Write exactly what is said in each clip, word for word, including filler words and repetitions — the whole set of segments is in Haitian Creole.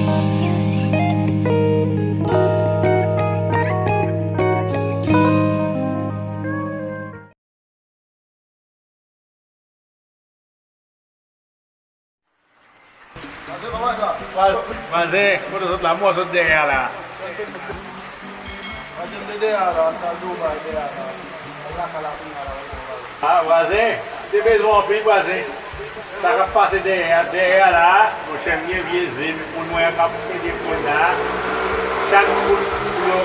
Vwazen, kote w sot la? Mwen sot dèyè a la. Ah, vwazen, te bezwen anpil vwazen. Sa k ap pase dèyè a, dèyè a la, monchè, m gen vye ze, poul mwen k ap pede ponn la. Chak poul yo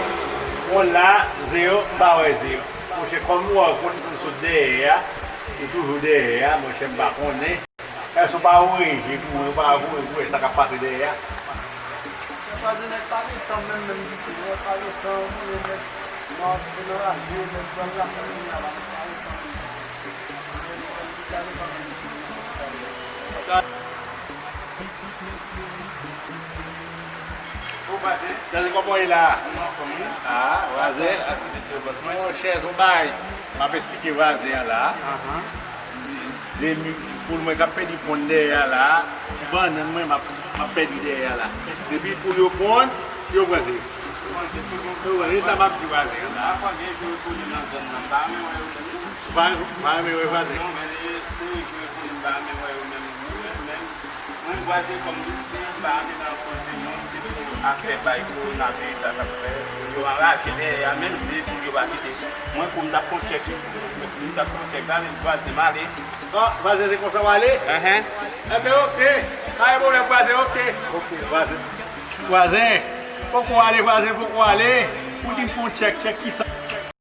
ponn la, ze yo, m pa wè ze yo. Monchè, kòm ou wè, ou konn m sot dèyè a, li toujou dèyè a, monchè, m pa konnen. Èske w pa voye je pou mwen, ou pa voye pou wè sa k ap pase dèyè a? Vwazen, nèg pa gen tan menm, menm ditou, nèg pa gen tan, ou konnen nèg, nan, nan raje, nèg zam la fè kounye a la, nèg pa gen tan menm. Gade kòman w ye la. Ah, vwazen. Monchè, se yon bagay. M ap esplike vwazen an la. Depi poul mwen k ap pèdi ponn dèyè a la, ti bannann mwen m ap, m ap pèdi dèyè a la. Depi poul yo ponn, yo pran ze. Yo pran ze, sa m ap di vwazen an la. Pa, pa renmen wè vwazen. Mwen vwazen kòm li se pa antre nan kont de moun, se pou afè bay kowonaviris sa k ap fè. Yo anraje dèyè a, menm ze pou yo pa kite. Mwen pou m t ap pran chèk, m t ap pran chèk la, men vwazen m ale. Bon, vwazen se konsa w ale? Enben, oke. Pa gen pwoblèm, vwazen, oke. Oke, vwazen. Vwazen, fòk ou ale, vwazen, fòk ou ale. Pou di m fè yon chèk, chèk ki sa?